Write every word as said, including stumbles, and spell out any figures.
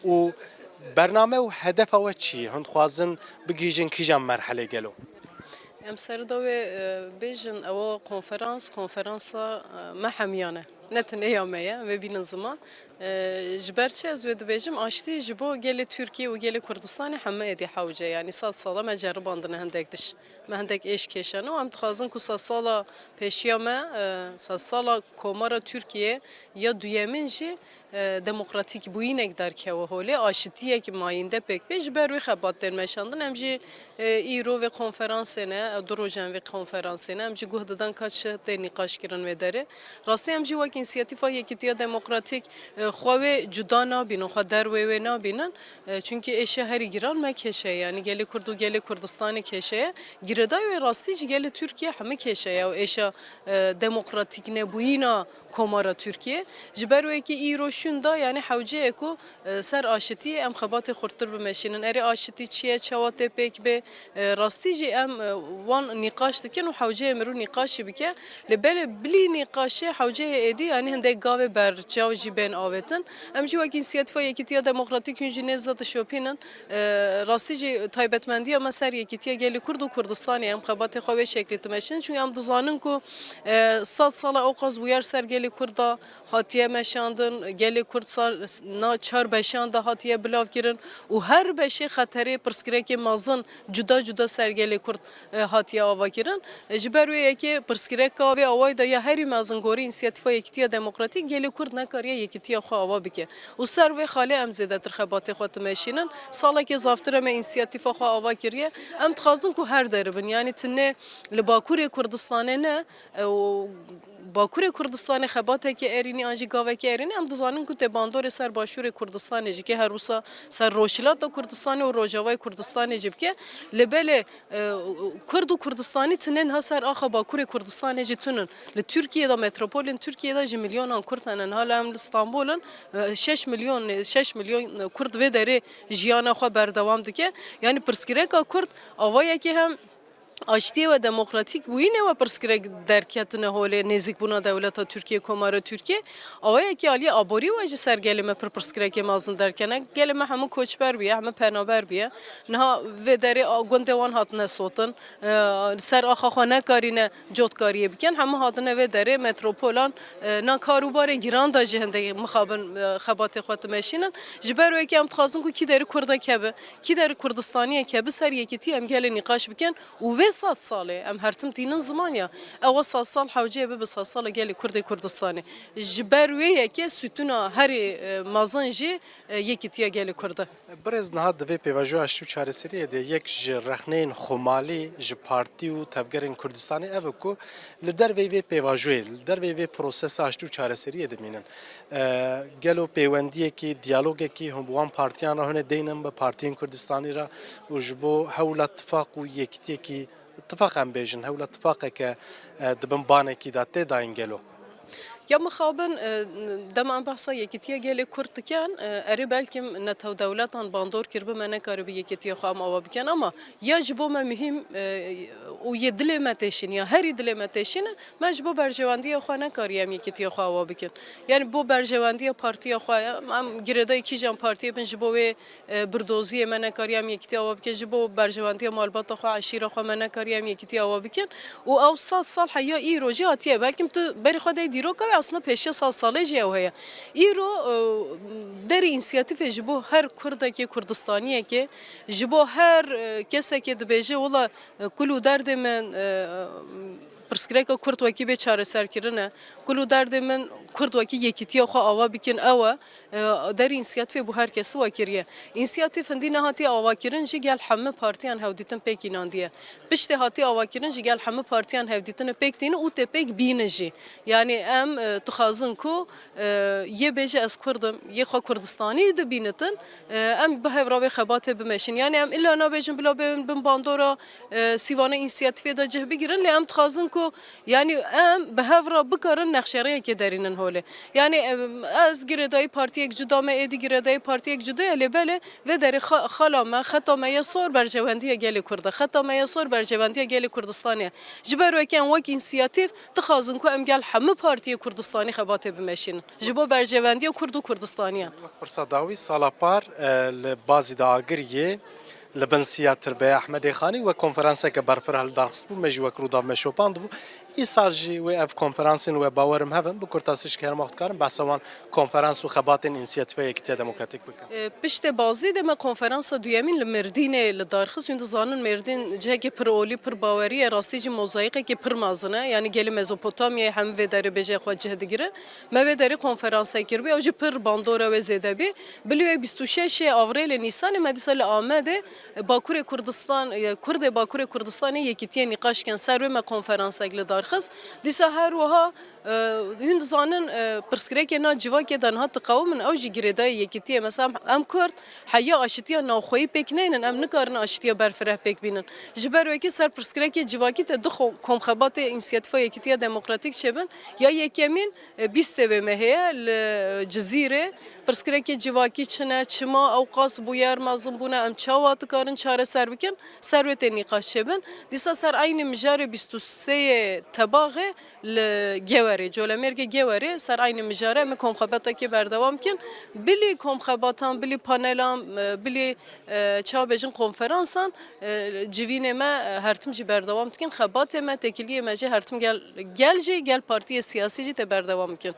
Û bername û hedefa we çi ye? Hûn dixwazin bigihîjin kîjan merhelê gelo? Em serida wê e, bêjin ewa konferans, konferansa e, me hemiyan e. Ne tenê ya me ye, em ê bînin ziman. E, ji ber çi ez wê dibêjim, aştî ji bo gelê Tirkiye û gelê Kurdistanê heme êdî hewce. Yanî sed sala me ceribandine hindek diş. Me hindek êş kêşeno. Em dixwazin ku sed sala pêşiya me, e, sed sala Komara Tirkiye ya duyemîn jî e, demokratîkbûyînek derkewe holê, aşitiyek mayînde pêk bê. Ji ber wê xebat tên meşandin. Em jî e, îro vê konferansê ne, e, du rojan vê konferansê ne. Em jî guh didan ka çi tê nîqaş kirin wê derê. Rastî em jî wek Însiyatîfa Yekîtiya Demokratîk e, xwe wê cuda nabînin, xwe derwê wê nabînin. E, çunkî êşa herî giran me kêşe ye. Yanî gelê Kurd û gelê Kurdistanê kêşe ye. Girêdayî wê rastî jî gelê Tirkiye hemî kêşe ye. Ew êşa e, demokratîk nebûyîna Komara Tirkiye. Ji ber wê yekê îro şûnda, yanî hewce ye ku e, ser aşitiyê em xebatê xurttir bimeşînin. Erê, aşitî çi ye, çawa tê pêk bê? E, rastî jî em e, wan nîqaş dikin û hewce ye mirov nîqaşî bike. Lê belê bilî nîqaşê hewce ye êdî, yanî hindek gavê berçav jî bên avêtin. Em jî wek Însiyatîfa Yekîtiya Demokratîk hûn jî nêz de dişopînin. E, rastî jî taybetmendiya me ser yekîtiya gelê Kurd û Kurdistanê em xebatê xwe wê şeklî dimeşin. Çunke em dizanin ku e, sed sala ewqas bûyer ser gelê Kurd de hatiye meşandin, gelê Kurd sar, na çar beşan de hatiye bilav kirin û her beşê xeterê pirsgirêkê mezin cuda cuda ser gelê Kurd e, hatiye ava kirin. E, ji ber wê yekê pirsgirêka vê awayî de ya herî mezin gorî Însiyatîfa Yekîtiya Demokratîk gelê Kurd nekariye yekîtiya xwe ava bike. Û ser vê xalê em zêdetir xebatê xwe dimeşînin. Salekê zaftir em ê însiyatîfa xwe ava kiriye. Em dixwazin ku her derê bin, yanî tinê li Bakurê Kurdistanê ne, e, û Bakurê Kurdistanê xebatekê erînî an jî gavekê erînî, em dizanin ku tê bandorê ser Başûrê Kurdistanê jî ke her wisa ser Rojhilata Kurdistanê û Rojavayê Kurdistanê jî bike. Lê belê e, Kurd û Kurdistanî tinê niha ser axa Bakurê Kurdistanê jî tunin. Li Tirkiye de, metropolên Tirkiye de ji milyonan Kurd hene. Niha li em li Stenbolin, e, şeş milyon, şeş milyon Kurd vê derê jiyana xwe berdewam dike. Yanî pirsgirêka Kurd avayekê hem aştiyê we demokratîk bûyînê we pirsgirêk derketine holê nêzîkbûna dewleta Tirkiye, Komara Tirkiye. Awayekê aliyê aborî we jî ser gelê me pir pirsgirêkê mezin derkene. Gelê me hemû koçber bûye, hemû penaber bûye. Niha vê derê a, gundê wan hatine sotin. E, li ser axa xwe nekarîne cotkariyê bikin. Hemû hatine vê derê metropolan, e, na karûbarê giran de jî hindek mixabin, e, xebatê xwe dimeşînin. Ji ber wê yekê em dixwazin ku kî derî Kurdek hebe, kî derî Kurdistaniyek hebe ser yekîtî em gelê nîqaş bikin. Û vê sed salê em her tim tînin ziman ya, ewa sed sal hewceyê bibe sed sala gelê Kurdê Kurdistanê. Ji ber wê yekê sütuna herî, e, mezin jî, e, yekîtiya gelê Kurd e. Birêz, niha di vê pêvajoya aştî û çareseriyê de yek ji rexneyên xwemalî ji partî û tevgerên Kurdistanê ev e ku li derveyî vê pêvajoyê, li derveyî vê prosesa aştî û çareseriyê dimînin. E, gelo pêwendiyekî, diyalogekî hûn bi wan partiyan re hûn ê deynin bi partiyên Kurdistanî re û ji bo hewla tifaq û yekîtiyekî, tifaq em bêjin, hewla tifaqeke, e, di bin banekî de tê dayîn gelo? Ya mixabin, e, dema em behsa yekîtiya gelê Kurd dikin, e, erê belkim netew dewletan bandor kiribe me nekarîbe yekîtiya xwe em ava bikin, ama ya ji bo me muhîm, e, û yê dilê me têşîn, ya herî dilê me têşîn e, me ji bo berjewendiya xwe nekariye em yekîtiya xwe ava bikin. Yanî bo berjewendiya partiya xwe, em girêdayî kîjan partiyê bin ji bo wê, e, birdoziyê me nekariye em yekîtiya ava bikin, ji bo berjewendiya malbata xwe, eşîra xwe me nekariye em yekîtiya ava bikin. Û ew sed sal heya îro jî hatiye. Belkim tu berî xwe dey dîroka wê, aslında pêşiya sed salê jî ew heye. Îro, e, derî însiyatîfê ji bo her Kurdekê, Kurdistaniyekê, ji bo her, e, kesekê dibêje, wela, e, kul û derdê min, e, pirsgirêka Kurd wekî bê çareserkirine. Kul û derdê min Kurd wekî yekîtiya xwe ava bikin ew e. E, derî însiyatîfê bo her kesî we kiriye. Însiyatîf hindî nehatiye avakirin jî gel hemî partiyan hevdîtin pêk înandiye. Piştê hatiye avakirin jî gel hemî partiyan hevdîtine pêk tîne û tê pêk bîne jî. Yanî em, e, dixwazin ku, e, yê bêje ez Kurd im, yê xwe Kurdistanî dibînitin, e, em bi hev re vê xebatê bimeşin. Yanî em îlla nabêjin bila bên bin bandora, e, sîvana însiyatîfê de cih bigirin, lê em dixwazin ku Yanî em bi hev re bikarin nexşeriyekê derînin holê. Yanî, em, ez girêdayî partiyek cuda me, êdî girêdayî partiyek cuda ye, lê belê vê derê xa-, xala me, xeta me ya sor berjewendiya gelê Kurd e. Xeta me ya sor berjewendiya gelê Kurdistanê ye. Ji ber wekî em wek însiyatîf dixwazin ku em gel hemû partiyê Kurdistanî xebatê bimeşînin. Ji bo berjewendiya Kurd û Kurdistaniyan. Wek pirsa dawî sala par, e, li Bazî de Agiriyê li bin siya Tirbeya Ehmedê Xanî wek konferanseke berfireh li dar xistbû, me jî wek Rûdaw me şopandibû. Îsal jî wê ev konferansên we bawerim hevin, bi kurtasî ji kerema xwe dikarin behsa wan konferans û xebatên Însiyatîfa Yekîtiya Demokratîk bikin. E, piştê Bazî de me konferansa duyemîn li Mêrdînê li dar xist. Hûn dizanin Mêrdîn cihekî pir olî, pir bawerî ye, rastî jî mozayîqekî pir mezin e. Yanî gelê Mezopotamyayê hemî vê derê bêje xwe cih digire. Me vê derê konferanse kiribû, ew jî pir bandora wê zêde bî. Bilî wê bîst û şeş Avrêlê Nîsanê me dîsa li Amedê, e, Bakurê Kurdistan, e, Kurdê Bakurê Kurdistanê yekîtiyê nîqaş kirin. Ser wê me konferansek li dar xist. Dîsa her wiha, e, hûn dizanin, e, pirsgirêkê na civakê de niha diqewimin, ew jî girêdayî yekîtiyê. Mesela em Kurd heya aşitiya navxweyî pêk neynin, em nikarin aşitiya berfireh pêk bînin. Ji ber wekî ser pirsgirêkê civakî te du xo-, komxebatê Însiyatîfa Yekîtiya Demokratîk çêbin. Ya yekemîn, e, bîstê wê mehê ye li Cizîrê. Pirsgirêkê civakî çi ne, çima ew qas bûyer mezin bûne, em çawa dikarin çareser bikin, ser wê tê nîqaş çêbin. Dîsa ser eynî mijarê bîst û sê yê Tebaxê li Gewerê, Colemêrgê Gewerê, ser eynî mijare em ê komxebatekê berdewam bikin. Bilî komxebatan, bilî panelan, e, bilî, e, çawa bêjin konferansan, e, civînê me, e, her tim jî berdewam dikin. Xebatê me, têkiliyê me jî her tim gel, gel jî, gel partiyê siyasî jî tê berdewam bikin.